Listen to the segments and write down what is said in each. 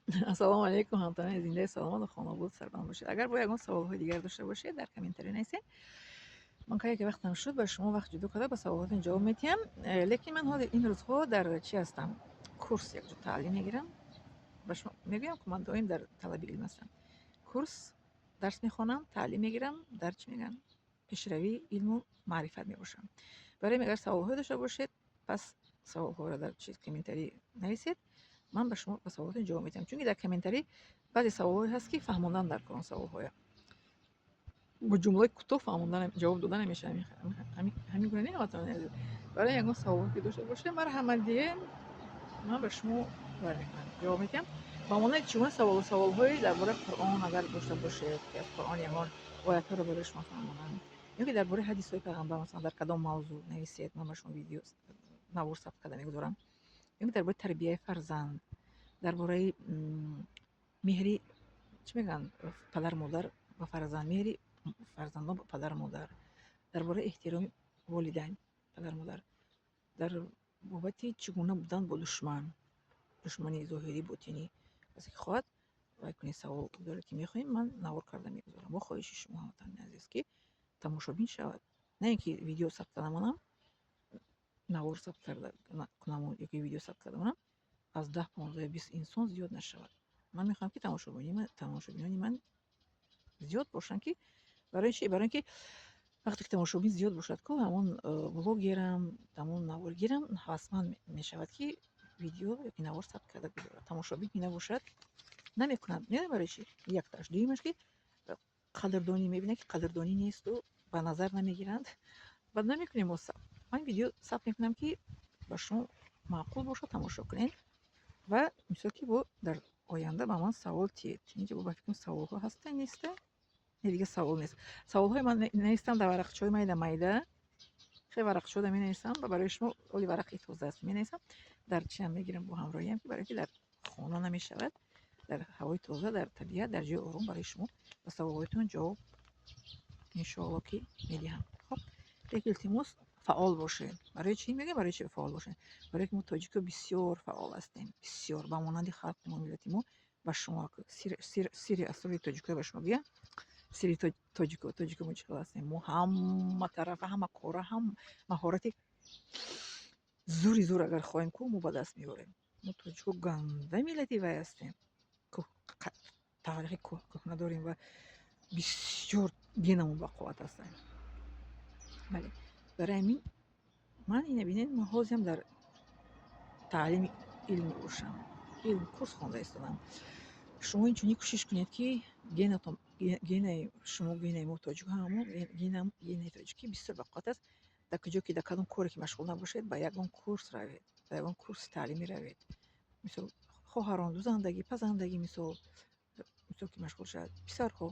Ассалому алайкум, ҳамватанони зиндаи саломату хонобод, сарбаланд бошед. Агар бо ягон саволҳои дигар дошта бошед, дар комментарий нависед. Ман кае ки вақтам шуд, ба шумо вақт ҷудо карда, ба саволотон ҷавоб медиҳам. Лекин ман ҳозир ин рӯзҳо дар чӣ ҳастам? Курс якҷо таълим мегирам. Ба шумо мегӯям, ки ман доим дар талаби илм ҳастам. Курс дарс мехонам, таълим мегирам, дар чӣ мегӯянд, пешравии илму маърифат мебошам. Барои агар саволҳое дошта бошед, пас саволҳоро дар чиз комментарий нависед, ман ба шумо ба саволотон ҷавоб медиҳам. Чунки дар комментарий баъзе саволҳое ҳаст, ки фаҳмондан дар кор он саволҳоя. Бо ҷумлаи кӯтоҳ фаҳмондан, ҷавоб дода намешавад. Ҳамин гуна не, ҳамватанони азиз? Барои ягон савол ки дошта бошед, марҳамат диҳед, ман ба шумо вай мекунам, ҷавоб медиҳам. Ба монанди чӣ гуна саволу саволҳои дар бораи Қуръон агар дошта бошед, ки аз Қуръон ягон оятҳоро барои шумо фаҳмонам, ё ки дар бораи ҳадисҳои Пайғамбар, масалан, дар кадом мавзӯъ нависед, ман ба шумо видео навор сабт карда мегузорам. Ё ки дар бораи тарбияи фарзанд, дар бораи меҳри, чӣ мегӯянд, падару модар ба фарзанд, меҳри фарзандон ба падару модар, дар бораи эҳтироми волидайн, падару модар, дар бобати чӣ гуна будан бо душман, душмани зоҳирӣ, ботинӣ. Касе ки хоҳад, вай кунед, савол доред, ки мехоҳем, ман навор карда мегузорам. Бо хоҳиши шумо, ҳамватанони азиз, ки тамошобин шавад. На ин ки видео сабт карда монам, навор сабт карда кунаму ёки видео сабт карда монам, аз 10, 15, 20 инсон зиёд нашавад. Ман мехоҳам, ки тамошобинони ман зиёд бошанд, ки барои чи? Барои ин ки вақте ки тамошобин зиёд бошад ку, ҳамон блогерам, ҳамон наворгирам ҳавасманд мешавад, ки видео ёки навор сабт карда гузорад. Тамошобин ки набошад, намекунад. Медонед барои чи? Якташ. Дуюмаш, ки қадрдонӣ мебинад, ки қадрдонӣ несту ба назар намегиранд, баъд намекунем мо сабт. Ман видео сабт мекунам, ки ба шумо маъқул бошад, тамошо кунед ва мисол ки бо дар оянда ба ман савол тиед. Инҷо ба фикрам, саволҳо ҳаста, неста? Не, дига савол нест. Саволҳои ман навистам дар варақчаҳои майда майда, хеле варақчаҳода менависам ва барои шумо оли варақи тоза аст, менависам, дар чиам мегирам бо ҳамроҳиям, ки барои ки дар хона намешавад, дар ҳавои тоза, дар табиат, дар ҷои ором барои шумо ба саволҳоятон ҷавоб, иншоалло, ки медиҳам. Хоб, лекин илтимос, фаъол бошед. Барои чӣ мегӯям, барои чи фаъол бошед? Барои ки мо тоҷико бисёр фаъол ҳастем, бисёр, ба монанди халқи мо, миллати мо. Ба шумо сирри асрори тоҷикоро ба шумо гӯям, сирри тоҷико. Тоҷико мо чӣ хел ҳастем? Мо ҳама тарафа, ҳама кора, ҳам маҳорати зури зур агар хоҳем ку, мо ба даст меорем. Мо тоҷико ганда миллати вай ҳастем, таърихи кӯҳна дорем ва бисёр генамон бақувват ҳастем. Бале, барои ҳамин ман ина бинед, ман ҳозирам дар таълими илм мебошам, илм курс хонда истодам. Шумо инчунин кӯшиш кунед, ки генатон, генаи шумо, генаи мо тоҷикҳо, ҳамо генаи тоҷикӣ бисёр бақувват аст. Дар куҷо ки, дар кадом коре ки машғул набошед, ба ягон курс равед, ба ягон курси таълимӣ равед. Мисол, хоҳарон дузандагӣ, пазандагӣ, мисол ки машғул шавад, писарҳо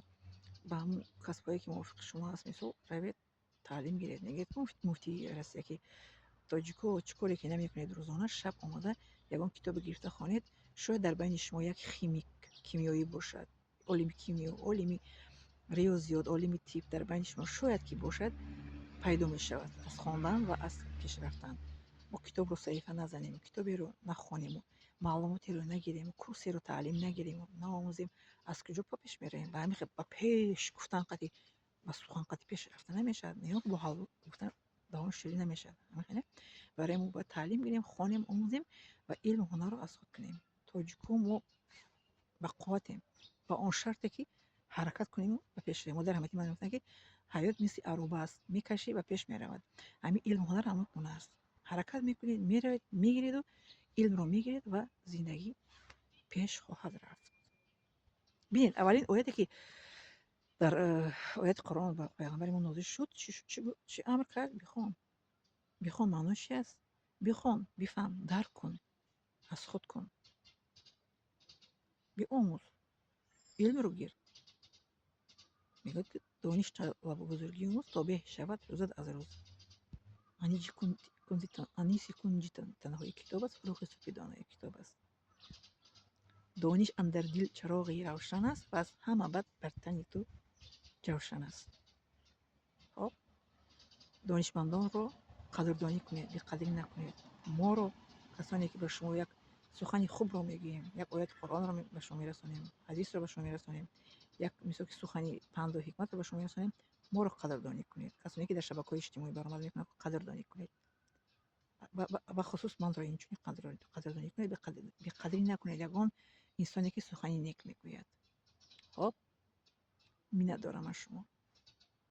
ба ҳамон касбҳое ки мувофиқи шумо аст, мисол, равед, таълим гиред. Мегӯяд муфтии Россия, ки тоҷико чӣ коре ки намекунед, рӯзона шаб омада ягон китобе гирифта хонед, шояд дар байни шумо як химик, кимиёӣ бошад, олими кимиё, олими риёзиёт, олими тиб дар байни шумо шояд ки бошад, пайдо мешавад аз хондан ва аз пеш рафтан. Мо китобро саҳифа назанем, китоберо нахонему, маълумотеро нагирему, курсеро таълим нагирему, наомӯзем, аз куҷо па пеш меравем? Ба ҳамин ба пеш гуфтан қати, ба сухан қати пеш рафта намешавад, не, бо ҳалво гуфтан даҳон ширин намешавад. Барои мо бояд таълим гирем, хонем, омӯзем ва илму ҳунарро аз худ кунем. Тоҷико мо ба қувватем, ба он шарте ки ҳаракат кунему ба пеш равем. Модар ҳамати ман мегуфтанд, ки ҳаёт мисли ароба аст, мекашӣ, ба пеш меравад. Ҳамин илму ҳунар ҳамон гуна аст: ҳаракат мекунед, меравед, мегиреду илмро мегиред ва зиндагӣ пеш хоҳад рафт. Бинед, аввалин ояте ки дар ояти Қуръон ба пайғамбари мо нозил шуд, чӣ амр кард? Бихон. Бихон маънош чи аст? Бихон, бифаҳм, дарк кун, аз худ кун, биомӯз, илмро гир. Мегӯяд, ки дониш талабу бузургӣ омӯз, то беҳ шавад рӯзат аз рӯз. Аниси кунҷи танҳои китоб аст, фурӯғи субҳи донои китоб аст. Дониш андар дил чароғи равшан аст ва аз ҳама бад бар тани ту ҷавшан аст. Хоб, донишмандонро қадрдонӣ кунед, беқадрӣ накунед. Моро, касоне ки ба шумо як Сухани хубро мегӯем, як ояти Қуръонро ба шумо мерасонем, ҳадисро ба шумо мерасонем, як мисол ки сухани панду ҳикматро ба шумо мерасонем. Моро қадрдонӣ кунед. Касоне ки дар шабакаҳои иҷтимоӣ баромад мекунанд, қадрдонӣ кунед. Бахусус манро инчунин қадрдонӣ кунед, беқадрӣ накунед ягон инсоне, ки сухани нек мегӯяд. Хоб, миннатдорам аз шумо.